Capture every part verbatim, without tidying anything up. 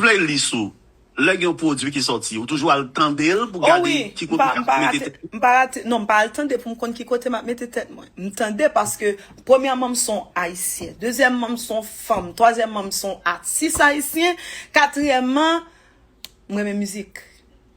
playlist ou, lè gen yon pwodui ki sòti, ou toujou al tande l pou gade ki kote w ap mete tèt? M pa rate, m pa rate, non, m pa al tande pou m konn ki kote m ap mete tèt mwen. M tande paske, premyèman, m se yon Ayisyen. Dezyèmman, m se yon fanm. Twazyèmman, m se yon atis ayisyen. Katriyèmman, m renmen mizik.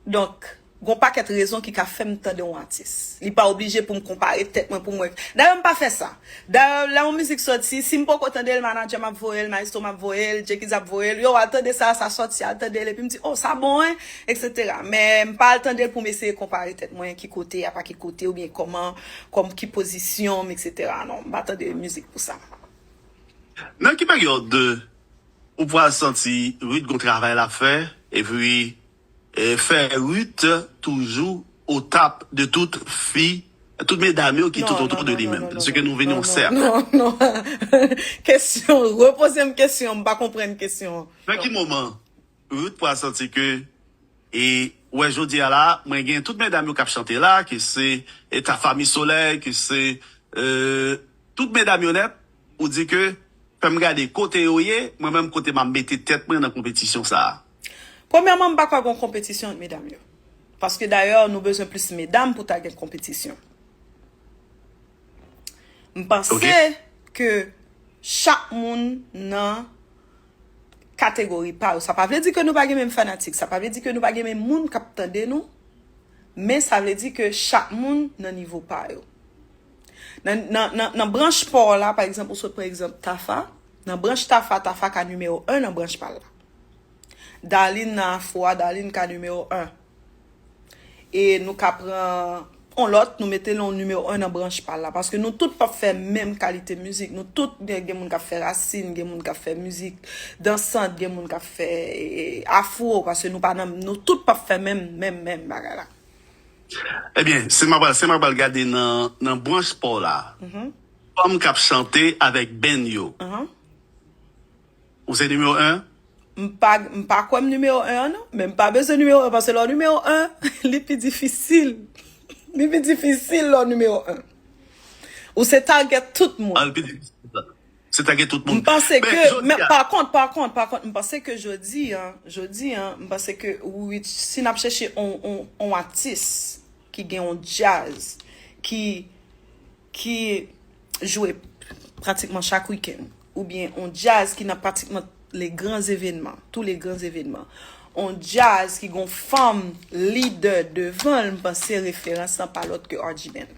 Donk, gon pakèt rezon ki ka fè m tande yon atis. Li pa oblije pou m konpare tèt mwen pou m wè. Dayè, m pa fè sa. Dayè, lè yon mizik sòti, si m poko tande l, manadjè m ap voye l, maestro m ap voye l, Jekiz ap voye l, yo, al tande sa, sa sòti, al tande l, epi m di, oh, sa bon, en, etsetera. Men m pa al tande l pou m eseye konpare tèt mwen, ki kote, apa ki kote, oubyen kòman, kòm ki pozisyon m, etsetera. Non, m pa tande mizik pou sa. Nan ki peryòd ou pral santi Ruth gon travay l ap fè, epi e, fè Ruth toujou au top de tout fi, tout medam yo ki tout autour de li menm. Paske nou vin yon sèk. Non, non. Kesyon, repoze m kesyon, m pa konprann kesyon. Nan ki moman Ruth pral santi ke, e, wè, jodi a la, mwen gen tout medam yo k ap chante la, ke se, e, Tafa Misolèy, ke se, e, tout medam yo nèt, ou di ke, fè m gade kote yo ye, mwen menm kote m ap mete tèt mwen nan konpetisyon sa a. Premyèman, m pa kwè gon konpetisyon ant medam yo. Paske dayè, nou bezwen plis medam pou ta gen konpetisyon. M panse ke chak moun nan kategori pa yo. Sa pa vle di ke nou pa gen menm fanatik. Sa pa vle di ke nou pa gen menm moun k ap tande nou. Men sa vle di ke chak moun nan nivo pa yo. Nan, nan, nan, nan branch pa w la, pa egzanp, ou sot pran egzanp Tafa. Nan branch Tafa, Tafa ka nimewo en nan branch pa l la. Darline nan afro a, Darline ka nimewo en. E nou ka pran on lòt, nou mete l on nimewo en nan branch pa l la. Paske nou tout p ap fè menm kalite mizik. Nou tout gen, gen moun k ap fè rasin, gen moun k ap fè mizik dansant, gen moun k ap fè, e, afro. Paske nou pa nan, nou tout p ap fè menm, menm, menm bagay la. Ebyen, si m ap al, si m ap al gade nan, nan branch pa w la, fanm k ap chante avèk band yo, ou se nimewo en? M pa, m pa kwè m nimewo en an, non. Men m pa bezwen nimewo en, paske lè w nimewo en, li pi difisil. Li pi difisil lè w nimewo en. Ou se target tout moun. Ah, li pi difisil. Se target tout moun. M panse ke, men pa kont, pa kont, pa kont, m panse ke jodi a, jodi a, m panse ke, wi, si n ap chèche on, on, on atis ki gen on djaz, ki, ki jwe pratikman chak wikenn, oubyen on djaz ki nan pratikman les grands événements, tous les grands événements, on djaz ki gon fanm lidè devan l, m panse referans lan pa lòt ke R G Band.